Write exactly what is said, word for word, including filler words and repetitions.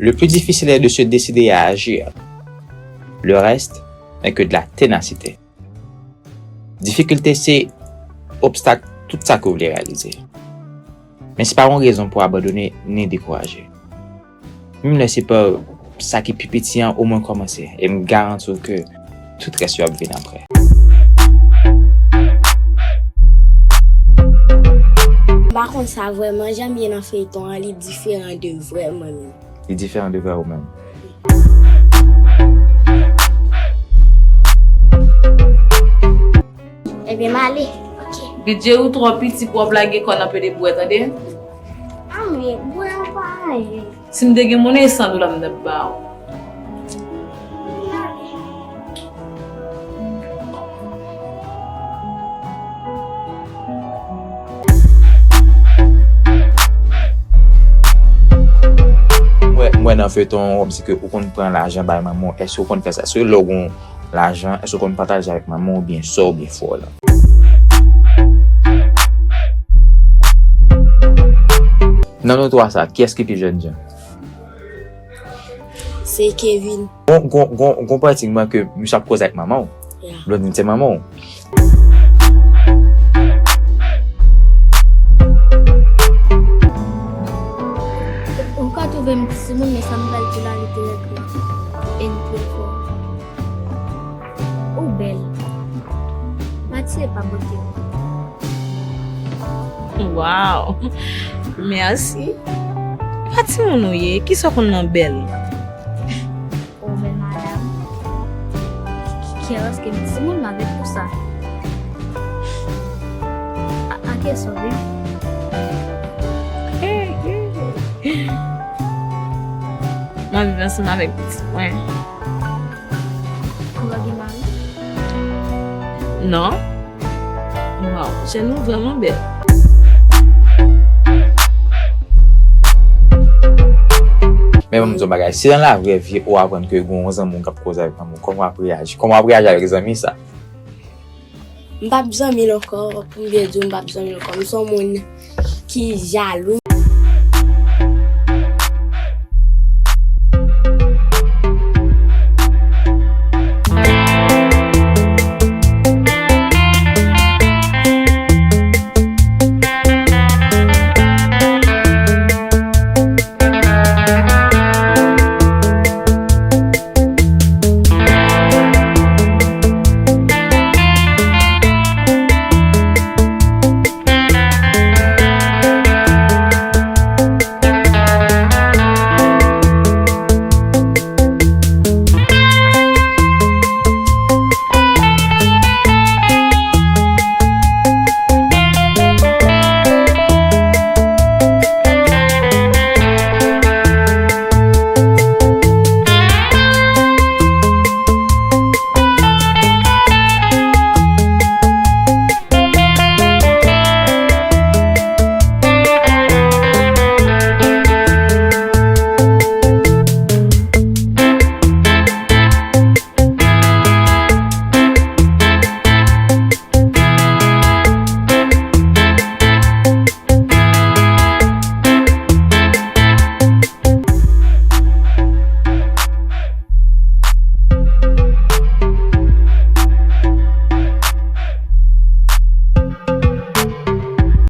Le plus difficile est de se décider à agir. Le reste n'est que de la ténacité. Difikilte se obstak tout sa ke w vle reyalize. Men se pa yon rezon pou abandone ni dekouraje. Menm lè se pa sa ki pi piti an, omwen kòmanse. E m garanti w ke tout rès yo ap vin apre. M pa konn sa vrèman, jan m ye nan feyton an, li diferan de vrèman menm. Li diferan de vrè ou menm. Ebyen, m ale. Ok. Bidjè ou twò piti pou w ap lage kò nan pede bwè, tande? Anmwe, bwè an pa anyen. Si m te gen monnen san dola, m t ap ba w. M wè, m wè nan feyton an, kòmsi ke ou konn pran lajan bay manman w. Èske ou konn fè sa? Èske lè w gen lajan, èske w konn pataje avèk manman w oubyen sè w oubyen frè w lan? Nan nou twa sa, kiyès ki pi jènjan? Se Kevin. Gon, gon, gon, gon pati mwen ke misye ap koze ak manman w. Ya. Blondine se manman w. Ou ka twouve m ti timoun, men sa m pral di la, li te règle. E li trè fò. Ou bèl. M atire pa bote w. Waw! Mèsi. Pa timoun ou ye, kisa w konn nan bèl? Ou bèl, madanm. Kiyès ki m timoun avèk pou sa? A, a kesyon, wi. M ap viv ansanm avèk pitit mwen. Ou pa gen mari? Non. Waw, jèn ou vrèman bèl. Men ban m di w yon bagay, si nan lavrè vi ou aprann ke gen yon zanmi w k ap koze avèk manman w, kòman w ap reyaji? Kòman w ap reyaji avèk zanmi sa? M p ap zanmi l ankò, pou m byen di w, m p ap zanmi l ankò. M se yon moun ki jalou.